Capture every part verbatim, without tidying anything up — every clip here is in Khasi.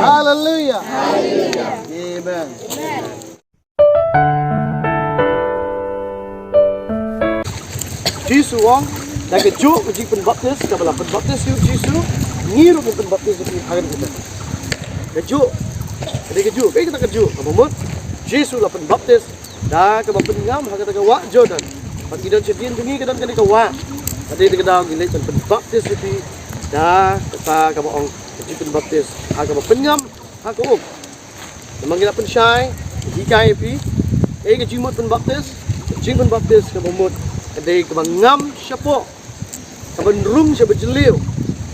Hallelujah. Hallelujah. Amen. Jisu u ong, da kajuh ka jingpynbaptis kaba la pynbaptis ïa u Jisu, ngi ruh ngin pynbaptis ïa phi ha kane ka jan. Kajuh, ka dei kajuh, kaei kata kajuh? Kaba mut Jisu la pynbaptis da kaba pynngam ha kata ka wah Jordan. Bad ngi don shadien jong ngi ka don kane ka wah. Ka dei kata ka daw ngi leit ban pynbaptis ïa phi da kata kaba ong ka jingpynbaptis ha kaba pynngam ha ka um. Namar ngi la pynshai, ngi hikai ïa phi, eh, ka jingmut pynbaptis, ka jingpynbaptis kaba mut ka dei kaba ngam shapoh, kaba rung shaba jylliew,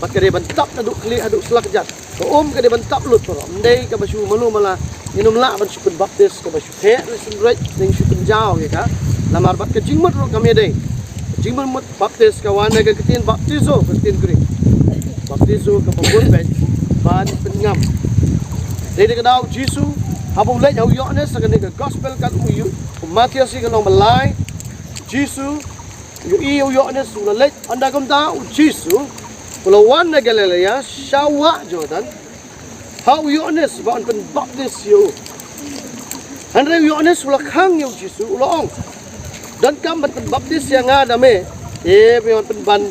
bad ka dei ban tap naduh khlieh haduh sla kjat. Ka um ka dei ban tap lut baroh, ym dei kaba shu malu mala. Ngin ym lah ban shu pynbaptis kaba shu theh leh synreit, ne shu pynjaw ïa ka. Namar bad ka jingmut ruh kam ïadei. Ka jingmut baptis ka wan na ka ktien baptizo, ka ktien Greek. Baptizo kaba mut beit ban pynngam. Dei da ka daw Jisu, haba u leit ha u Ïoannis, ha kane ka gospel kat u ïoh, u Mathaios ïa ka long ba lai. Jisu, u ïohi u Ïoannis u la leit, ynda kumta u Jisu u la wan na Galilea sha wah Jordan ha u Ïoannis ba un pynbaptis ïa u. Hynrei u Ïoannis u la khang ïa u Jisu, u la ong, donkam ban pynbaptis ïa nga da me, eh, me wan pynban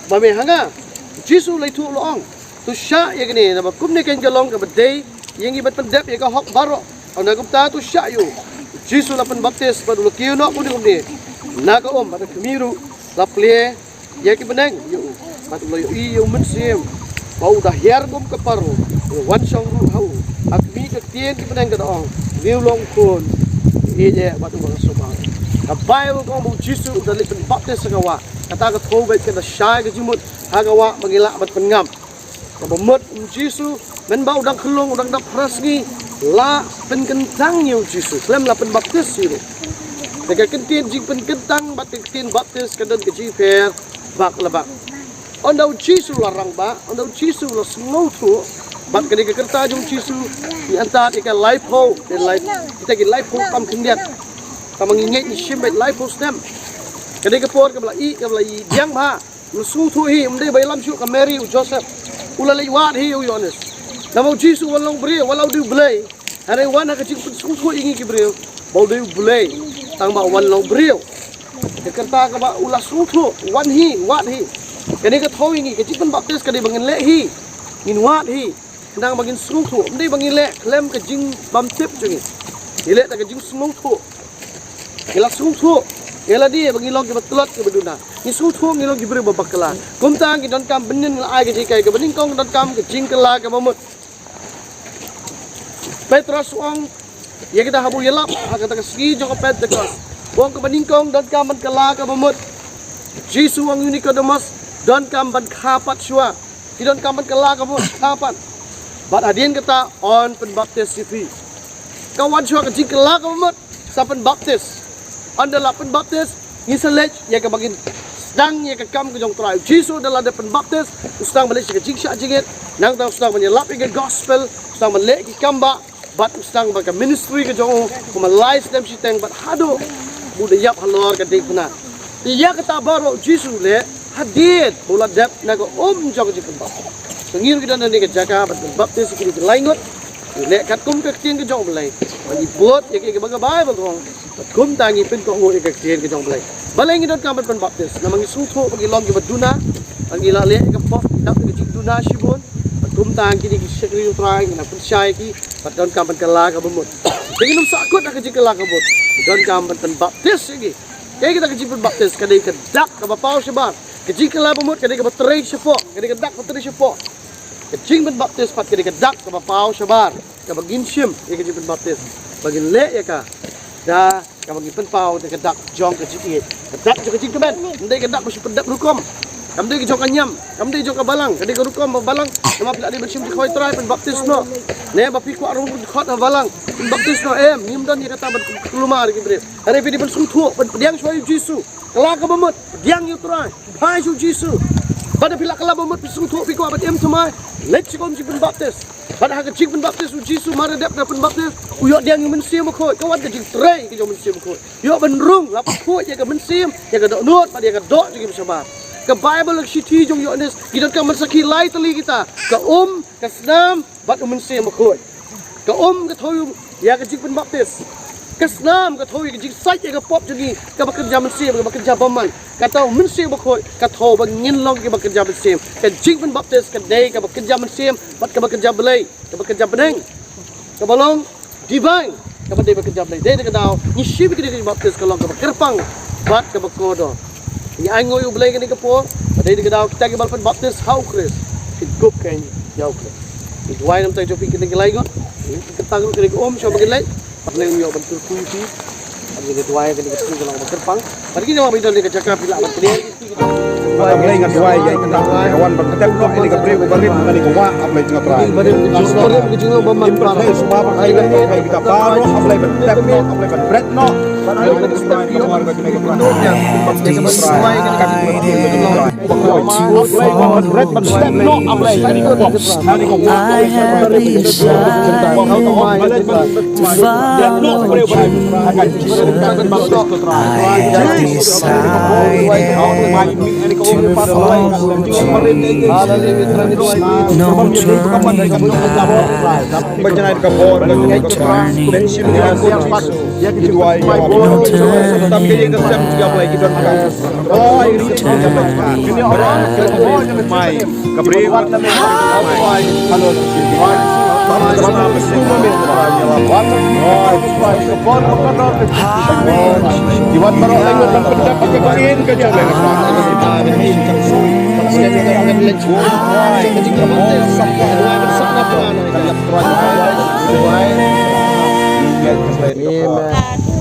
ba me ha nga. U Jisu u la ïathuh u la ong, to shah ïa kane, naba kumne kan ka long kaba dei ïa ngi ban pyndep ïa ka hok baroh. Ynda kumta to shah ïa u. U Jisu u la pynbaptis bad u la kiew noh kumne kumne na ka um, bad ha khmih ruh la plie ïa ki bneng ïa u. Bad u la ïohi ïa u Mynsiem ba u da hiar kum ka paro, u wan shong ruh ha u. Ha khmih ka ktien ki bneng ka da ong, me u long u Khun, ïeit eh bad uba nga sngewbha. Ka Baibl ka ong ba u Jisu u da leit pynbaptis ha ka wah. Kata ka thew beit ka da shai ka jingmut ha ka wah ba ngi lah ban pynngam. Kaba mut u Jisu, mynba u dang khyllung, u dang dap phra sngi, la pynkyntang ïa u Jisu khlem la pynbaptis ïa u. Te ka ktien jingpynkyntang bad ka ktien baptis ka don ka jingpher bak la bak. Ynda u Jisu u la rangbah, ynda u Jisu u la sngewthuh, bad kane ka rta jong u Jisu, ngi anta ïa ka laiphew, te lai, kita ki laiphew tam khyndiat. Tangba ngi ngeit ngi shim beit laiphew snem. Kane ka por kaba la ïeh, kaba la ïeh diang bha. U la sngewthuh hi, um dei ba ïalam shuh ka Mary u Joseph. U la leit wad hi u Ïoannis. Namar u Jisu u wan long briew, wat la u dei u Blei. Hynrei wan ha ka jingpynsngewthuh ïa ngi ki briew ba u dei u Blei, tangba u wan long briew. Ka rta kaba u la sngewthuh, wan hi, wad hi. Kane ka thew ïa ngi, ka jingpynbaptis ka dei ba ngin leh hi, ngin wad hi. Khnang ba ngin sngewthuh, ym dei ba ngin leh khlem ka jingbymtip jong ngi. Ngi leh da ka jingsngewthuh. Ngi la sngewthuh, ngi la dei ba ngi long kiba tlot kiba duna. Ngi sngewthuh ngi long ki briew ba bakla. Kumta ngi donkam ban ngin la ai ka jinghikai kaba nyngkong, donkam ka jingkylla kaba mut. Petros u ong ïa kita haba u ïalap ha kata ka sngi jong ka Pentekost. U ong kaba nyngkong donkam ban kylla kaba mut. Jisu u ong ïa u Nikodemus, donkam ban kha pat shuwa. Phi donkam ban kylla kaba mut, kha pat. Bad hadien kata yn pynbaptis ïa phi. Ka wan shuwa ka jingkylla kaba mut, sa pynbaptis. Ynda la pynbaptis, ngi sa leit ïa kaba ngin sdang ïa ka kam ka jong u Trai. U Jisu ynda la dep pynbaptis, u sdang ban leit sha ka jingshah jingit, nangta u sdang ban ïalap ïa ka gospel, u sdang ban leh ki kam bah, bad u sdang bad ka ministry ka jong u, kumba lai snem shiteng bad haduh ba u da ïap halor ka diengphna. Te ïa kata baroh u Jisu u leh hadien ba u la dep na ka um jong ka jingpynbaptis. Te ngi ruh ngi don ha kane ka jaka ban pynbaptis ïa kine ki lai ngut. Ngi leh katkum ka ktien ka jong U Blei. Ba ngi bud ïa kaei kaba ka Baibl ka ong. Bad kumta ngi pynkohnguh ïa ka ktien ka jong U Blei. Balei ngi donkam ban pynbaptis? Namar ngi sngewthuh ba ngi long kiba duna. Ba ngi la leh ïa ka pop, ngi dap ïa ka jingduna shibun. Bad kumta kine ki shakri U Trai ngi nang pynshai ïa ki. Bad donkam ban kylla kaba mut. Te ngin ym sahkut ha ka jingkylla kaba mut. Donkam ban pynbaptis ïa ki. Kaei kata ka jingpynbaptis? Ka dei ka dak kaba paw shabar. Ka jingkylla ba mut ka dei kaba trei shapoh. Ka dei ka dak ba trei shapoh. Ka jingpynbaptis pat ka dei ka dak kaba paw shabar. Kaba ngin shim ïa ka jingpynbaptis. Ba ngin leh ïa ka. Da kaba ngi pynpaw da ka dak jong ka jingïeit. Ka dak jong ka jingkmen. Ym dei ka dak ba shu pyndep rukom. Kam dei ka jong ka niam. Kam dei jong ka balang. Ka dei ka rukom ba balang. Namar phi la dei ban shim dkhot Trai pynbaptis noh. Ne ba phi kwah ruh ban khot ha balang. Pynbaptis noh em. Ngim don ïa kata ban kulmar ïa ki briew. Hynrei phi dei ban sngewthuh ban pdiang shuwa ïa u Jisu. Kylla kaba mut. Pdiang ïa u Trai. Phai sha u Jisu. Bad phi la kylla ba mut phi sngewthuh phi kwah ban im thymmai. Leit sha ka um jingpynbaptis. Bad ha ka jingpynbaptis u Jisu mar dep da pynbaptis. U ïoh pdiang ïa u Mynsiem Bakhuid. Ka wan ka jingtrei ka jong u Mynsiem Bakhuid. Ïoh ban rung la bakhuid ïa ka mynsiem, ïa ka dohnud, bad ïa ka doh jong ki bashabar. Ka Baibl ha ka shithi jong u Ïoannis, ki donkam ban sakhi lai tylli kita. Ka um, ka snam, bad u Mynsiem Bakhuid. Ka um ka thew ïa ka jingpynbaptis. Ka snam ka thew ïa ka jingsait ïa ka pop jong ngi, kaba kynja mynsiem, kaba kynja bymman. Kata u Mynsiem Bakhuid ka thew ba ngin long kiba kynja mynsiem. Ka jingpynbaptis ka dei kaba kynja mynsiem bad kaba kynja Blei, kaba kynja bneng, kaba long divine, kaba dei ba kynja Blei. Dei da ka daw ngi shim ïa ka jingbaptis ka long kaba kyrpang bad kaba kordor. Ngi ainguh ïa U Blei kane ka por ba dei da ka daw kita kiba la pynbaptis ha U Khrist kin kup kein ïa U Khrist. Ngi duwai namar jong phi kine ki lai ngut. Ngi kyntang ruh kane ka um sha ba kin leit. Ba Blei un ïoh ban kyrkhu ïa phi. Ngi duwai kane ka sngi ka long kaba kyrpang. Bad kine ba don ha ka jaka phi lah ban pynïaid. Ba Blei nga duwai ïa kata, wan ban tep noh ïa ka briew ba rim, ïa ka wah, A Blei jong nga Trai. Ba rim, ba rim ka jinglong ba man para. Ïa ka baroh, A Blei ban tep noh, A Blei ban bret noh. Ba Blei ban tep noh. I have decided to follow Jesus. I have decided to follow Jesus. No turning back. No turning back. Amen.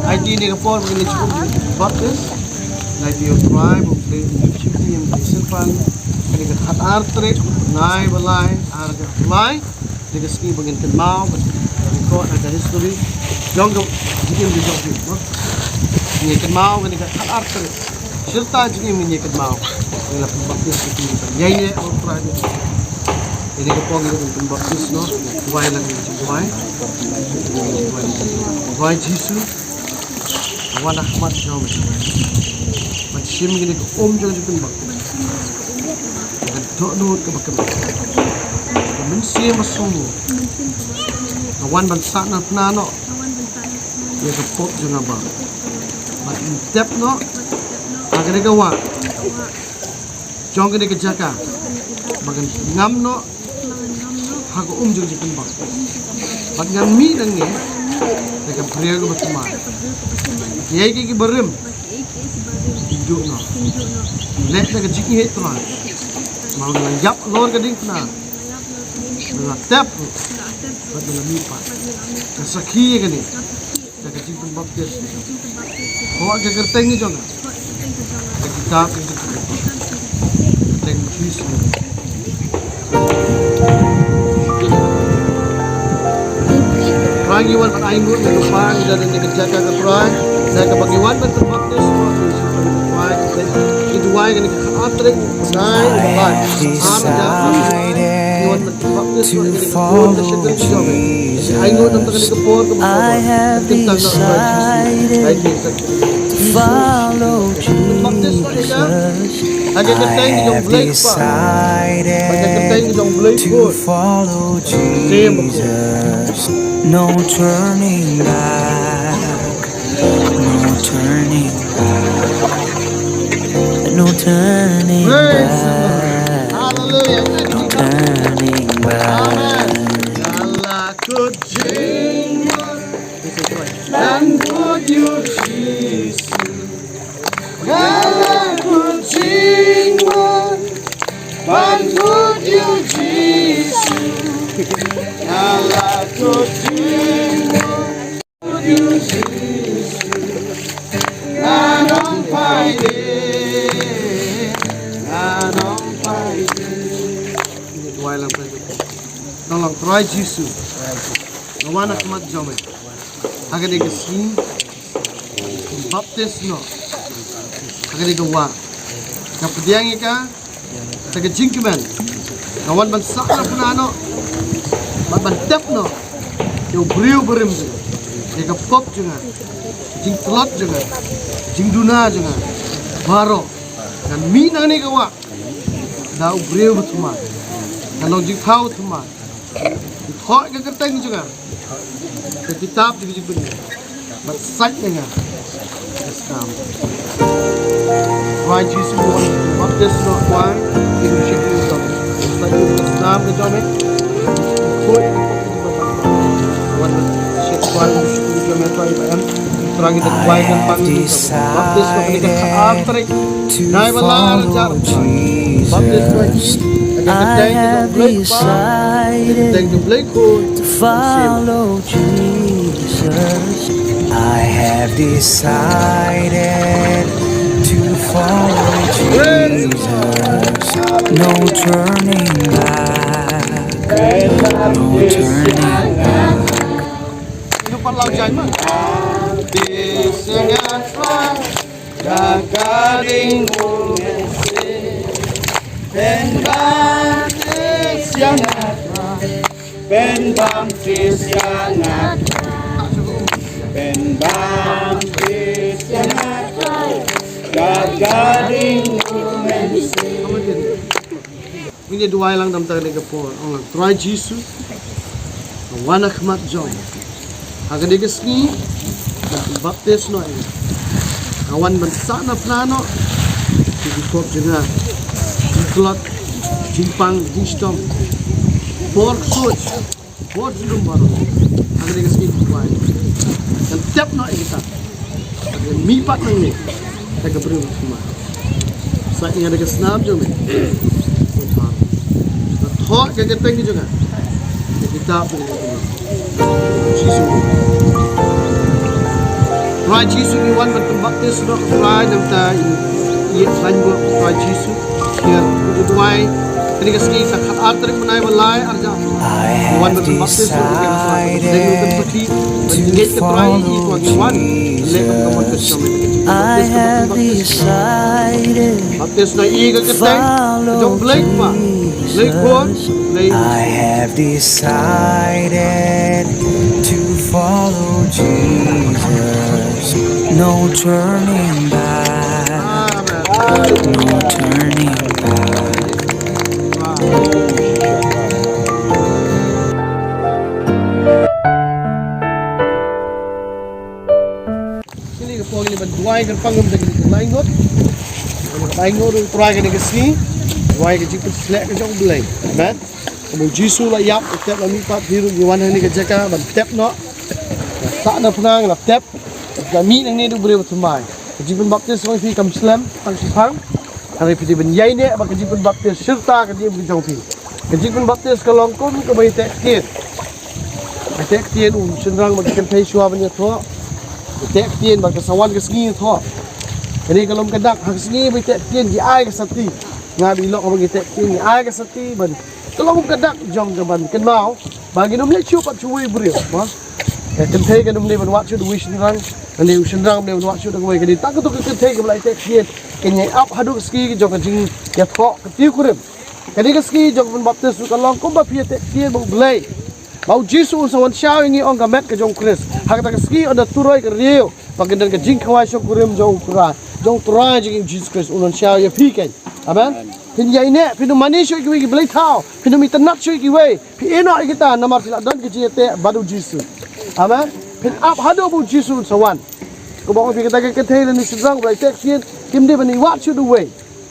Ai ti ne ka por ba ngin ïa baptis. Nai ti ïa u Trai, ba u Blei, u Blei shim ti ïa u Blei syrpan. Kane ka khat ar tarik, nai ba lai, ar ka lai. Kane ka sngi ba ngin kynmaw, ba ngin record ha ka history jong ka jingim jong phi, mo. Ngin kynmaw kane ka khat ar tarik. Shirta jingim ngin ïa kynmaw. Ngin la pynbaptis ïa phi, ïa ïa u Trai. Kane ka por ngin pynbaptis noh, duwai lang ngin duwai. Duwai Jisu. Wan ha khmat jong me. Ban shim kine ki um jong ka jingpynbaptis. Ka dohnud kaba kyrpang. Ka mynsiem ba sngewbha. Ka wan ban sahnarphna noh ïa ka pop jong nga baroh. Ban tep noh ha kane ka wah. Jong kane ka jaka ba ngan ngam noh ha ka um jong ka jingpynbaptis. Bad ngan mih nangne da ka briew kaba thymmai. Kiei kiei kiba rim kin duh noh. Leh da ka jingïeit Trai. Ba ngan ïap halor ka diengphna. Ngan tep ruh bad ngan mih pat. Ngan sakhi ïa kane. Da ka jingpynbaptis. Hok ïa ka kyrteng jong nga. Ka kitab jong ka kyrteng Jisu. Trai ngi wan ban ainguh ïa ka jaka ka Trai. Da kaba ngi wan ban pynbaptis, Trai. Ngi duwai ïa kane ka khat ar tarik, nai, ngi wan ban to follow Jesus. I have decided to follow Jesus. I have decided to follow Jesus. No turning back. No turning back. No turning back. Hallelujah. No turning back. Amen. Nga la kut jingmut ban kut ïa u Jisu. Nga la kut jingmut ban kut ïa u Jisu. Nga la kut jingmut. Nong Trai Jisu, nga wan ha khmat jong me ha kane ka sngi, baptis noh ha kane ka wah. Nga pdiang ïa ka da ka jingkmen. Nga wan ban sahnarphna noh bad ban tep noh ïa u briew barim jong nga, ïa ka pop jong nga, jingtlot jong nga, jingduna jong nga baroh. Ngan mih na kane ka wah da u briew bathymmai. Ngan long jingthaw thymmai. Thoh ïa ka kyrteng jong nga ha ka kitab jong ka jingpynim. Bad sait na nga. Yes, kam. Trai Jisu, ngi wan baptis noh, Trai. Ngi wan shim ïa u jong me. Sait ïa u snam ka jong me. Khuid. Wan shim, Trai, ïa u jong me, Trai, ba em. Trai, ngi da Trai kan pan ngi baptis noh, ngi da ka ar tarik. Nai ba la ar jar. Baptis noh ïa ngi. Ka kyrteng jong U Blei Kpa. Ka kyrteng jong U Blei Khun. Follow Jesus. I have decided to follow Jesus. No turning back. No turning back. Ïa u pat lau jai ma. Baptis ïa nga Trai. Da ka ding jong U Mynsiem. Pynbaptis ïa nga Trai. Pynbaptis ïa nga Trai. Pynbaptis ïa nga Trai. Da ka ding jong U Mynsiem. Ngin ïa duwai lang namar kane ka por. Ong lang, Trai Jisu, nga wan ha khmat jong me. Ha kane ka sngi, nga pynbaptis noh ïa nga. Nga wan ban sahnarphna noh ïa ki khop jong nga. Jingtlot, jingpang, jingshitom. Bor ksuid, bor jingdum baroh. Ha kane ka sngi, Trai, ngan tep noh ïa kita. Ngan mihpat nangne da ka briew ba thymmai. Sa ïa nga da ka snam jong me. Nga thoh ïa ka kyrteng jong nga ha ka kitab jong ka jingim. Jisu. Trai Jisu, ngi wan ban pynbaptis noh, Trai, nangta ïa, ïa ban buh, Trai Jisu. Ïa, ngi duwai. Kane ka sngi ka khatar tarik bnai ba lai arhajar arphew. Ngi wan ban pynbaptis ïa ka Trai. Dei ngi kan sakhi. Ngi ngeit ka Trai ïa ka, ngi wan. Leh kum ka mon ka shong. Baptis noh ïa ka kyrteng jong U Blei Kpa, Blei Khun, Blei. I have decided to follow Jesus. No turning back. Amen. No turning back. Kine ki por ngin ïa ban duwai kyrpang kum da kine ki lai ngut. Kum da ki lai ngut, Trai, kane ka sngi. Duwai ka jingpynshlur ka jong U Blei. Amen. Kum U Jisu u la ïap, u tep, la mihpat, phi ruh ngi wan hangne ka jaka ban tep noh. Sahnarphna, la tep. Ka mih nangne da u briew ba thymmai. Ka jingpynbaptis jong phi kam slem tang shiphang. Hynrei phi dei ban ïaineh bad ka jingpynbaptis shirta ka jingim ka jong phi. Ka jingpynbaptis ka long kum kaba ïateh ktien. Ïateh ktien u shynrang bad ka kynthei shuwa ban ïathoh. Ïateh ktien bad ka sa wan ka sngi ïathoh. Kane ka long ka dak, ha ka sngi ba ïateh ktien ki ai ka sati. Nga bad i lok haba ngi ïateh ktien ngi ai ka sati ban, ka long ka dak jong ka ban kynmaw ba ngin ym leit shuh pat sha uwei u briew. Ka kynthei kan ym leit ban wad shuh da uwei u shynrang. Kane u shynrang ym leit ban wad shuh da kawei. Kane tang katto ka kynthei kaba la ïateh ktien, kan ïai ap haduh ka sngi jong ka jingïathoh ka tiew kurim. Kane ka sngi jong ka pynbaptis ruh ka long kumba phi ïateh ktien bad U Blei ba U Jisu un sa wan shaw ïa ngi, ong ka met ka jong U Khrist. Ha kata ka sngi ynda turoi ka riew ba kan don ka jingkhawai shongkurim jong U Trai, jong U Trai jong ngi U Jisu Khrist, un wan shaw ïa phi keiñ. Amen. Phin ïaineh, phin ym mane shuh ïa kiwei ki blei thaw, phin ym itynnad shuh ïa kiwei. Phi ïehnoh ïa kita namar phi la don ka jingïateh bad U Jisu. Amen. Phin ap haduh ba U Jisu un sa wan. Kumba ong phi, kata ka kynthei lane shynrang ba la ïateh ktien kim dei ban ïawad shuh da uwei.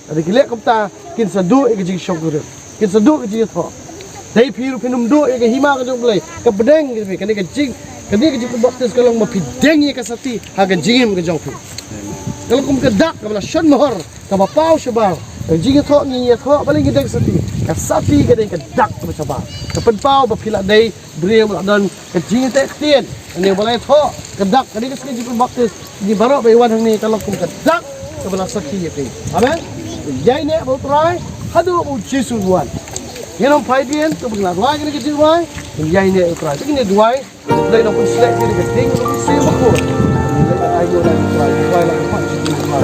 Lada ki leh kumta kin sa duh ïa ka jingshongkurim, kin sa duh ïa ka jingïathoh. Dei phi ruh phin ym duh ïa ka hima ka jong U Blei, ka pdeng ka jong phi. Kane ka jing, kane ka jingpynbaptis ka long ba phi deng ïa ka sati ha ka jingim ka jong phi. Ka long kum ka dak kaba la shon mohor, kaba paw shabar. Ka jingïathoh ngi ïathoh balei ngi deng sati? Ka sati ka dei ka dak kaba shabar, ka pynpaw ba phi la dei briew ba la don ka jingïateh ktien. Kane ba la ïathoh ka dak, kane ka sngi jingpynbaptis, ngi baroh ba ïa wan hangne ka long kum ka dak kaba la sakhi ïa phi. Amen. Ïaineh bad U Trai haduh ba U Jisu un wan. Ngin ym phai dien, to ba ngin duwai kane ka jingduwai. Ïaineh bad U Trai. Te ngin duwai. Blei nongpynshlur ïa ka ding, nongpynshlur bakhuid. Ngin leit ai ïa U Trai, U Trai la pynpaw ïa U Trai.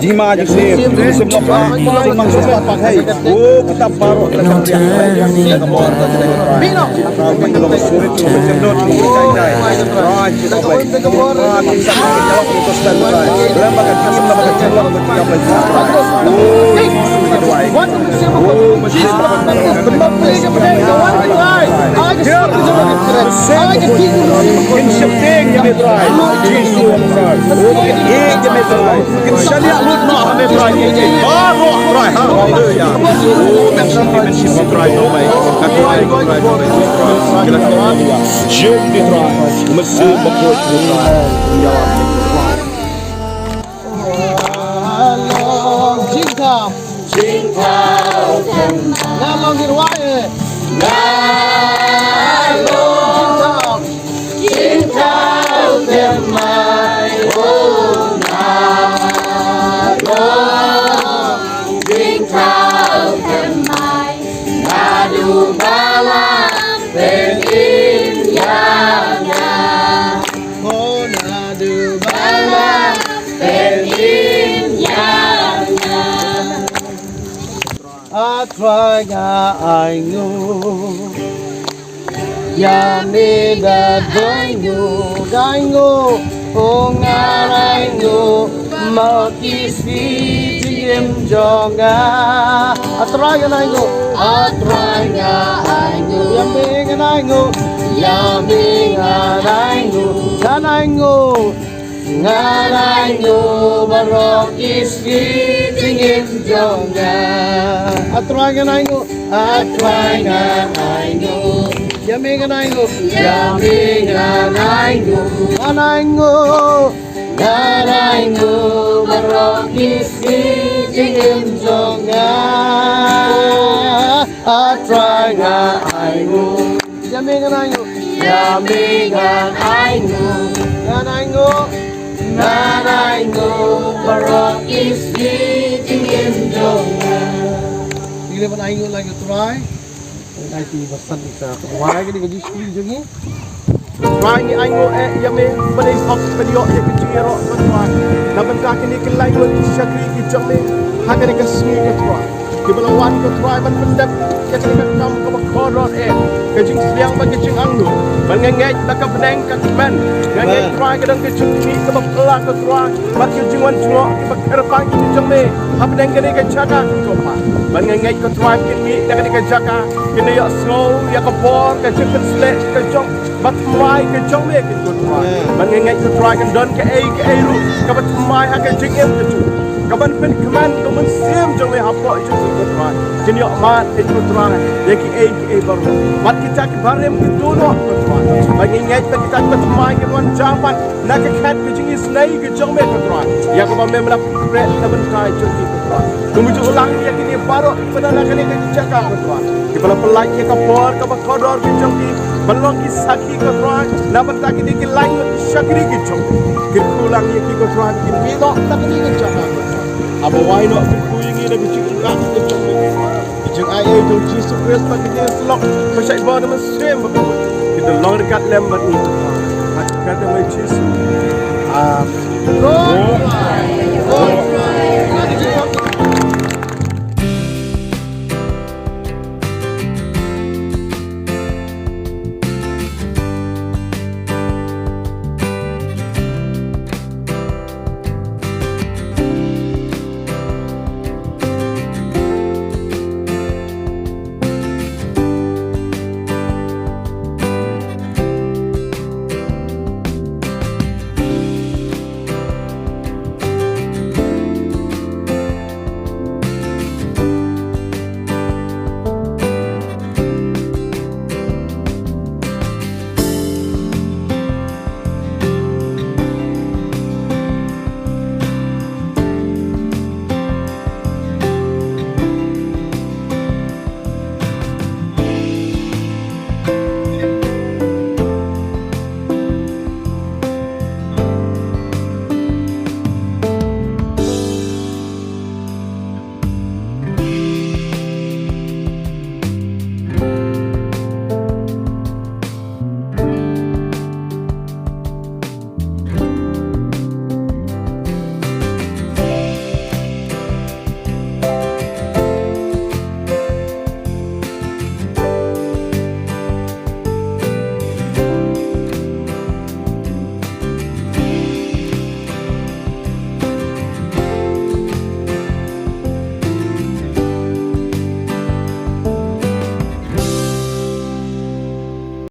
Jingma jingsiej, jingsiej noh, ai, ai, man shisha pat hei. Oh, kita baroh kita kena biang, kita kena biang. Bino. Kita kena biang, kita kena biang. Rai, kita kena biang. Rai, kita kena biang. Rai, kita kena biang. Lem baka jingim, lem baka jingim, lem baka jingim. Oh, kita kena biang. Oh, kita kena biang. Shaniah lut noh ha me Trai, baroh Trai, haleluya. Oh, men shim, men shim Trai, Trai, Trai, Trai. Jingim Trai, mesih bakut Trai. Ya Allah. Jingkam. Jingkam. Nalong irwai. Nalong. Jingkam. Jingkam thymmai, oh, nalong. Jingkam thymmai, naduh balang phin im ïa nga. Oh, naduh balang phin im ïa nga. A Trai nga ainguh ïa me, nga ainguh, nga ainguh, oh nga ainguh, ma ki sngi jingim jong nga. A Trai nga ainguh, a Trai nga ainguh ïa me, nga ainguh ïa me, nga ainguh, nga ainguh. Nga ainguh baroh ki sngi jingim jong nga. A Trai nga ainguh, a Trai nga ainguh. Ïa me nga ainguh, ïa me nga ainguh. Nga ainguh, nga ainguh baroh ki sngi jingim jong nga. A Trai nga ainguh. Ïa me nga ainguh. Ïa me nga ainguh. Nga ainguh. Nga ainguh baroh ki sngi jingim jong nga. Ngi dei ban ainguh lang ïa u Trai. Ngi ai ti ba san sa pynwai kane ka jingshakri jong ngi. Trai ngi ainguh eh ïa me ban ïoh ban ïoh ïa ka jingïaroh ka Trai. Na bynta kine ki laingut ki shakri ki jong me ha kane ka sngi ka Trai. Kiba la wan ko Trai ban pyndep ïa kane ka kam kaba kordor eh, ka jingsliang bad ka jingangnud. Bad nga ngeit ba ka bneng ka kmen. Nga ngeit Trai ka don ka jingmih kaba phylla ko Trai bad ka jingwan jngoh kiba kyrpang ki jong me hapdeng kane ka jaka ko Trai. Bad nga ngeit ko Trai kin mih na kane ka jaka, kin ïohsngew ïa ka bor, ka jingpynsleh ka jong ba thymmai ka jong me ko Trai. Bad nga ngeit ko Trai kan don kaei kaei ruh kaba thymmai ha ka jingim ka jong, kaban pynkmen ka mynsiem jong me hapoh jong ki ko Trai. Kin ïoh mad ko Trai ïa kiei kiei baroh. Bad kita kiba rim ki duh noh ko Trai. Bad nga ngeit ba kita kiba thymmai kin wan jam pat na ka khet ka jingisynei ka jong me ko Trai, ïa kaba me la pynkreh na bynta jong ki ko Trai. Kum ju lang ïa kine baroh kiba na kane ka jaka ko Trai, kiba la pynlait ïa ka por kaba kordor ki jong ki ban long ki sakhi ko Trai na bynta kine ki laingut ki shakri ki jong ki. Kyrkhu lang ïa ki ko Trai, kin mih noh na kane ka jaka ko Trai. Haba wai noh kyrkhu ïa ngi da ka jingïaid ka jong me. Ka jingaiei jong Jisu Khrist bad ka jingïasyllok ba shait bor na Mynsiem Bakhuid kin da long ryngkat lem bad ngi. Ha ka kyrteng u Jisu. Amen.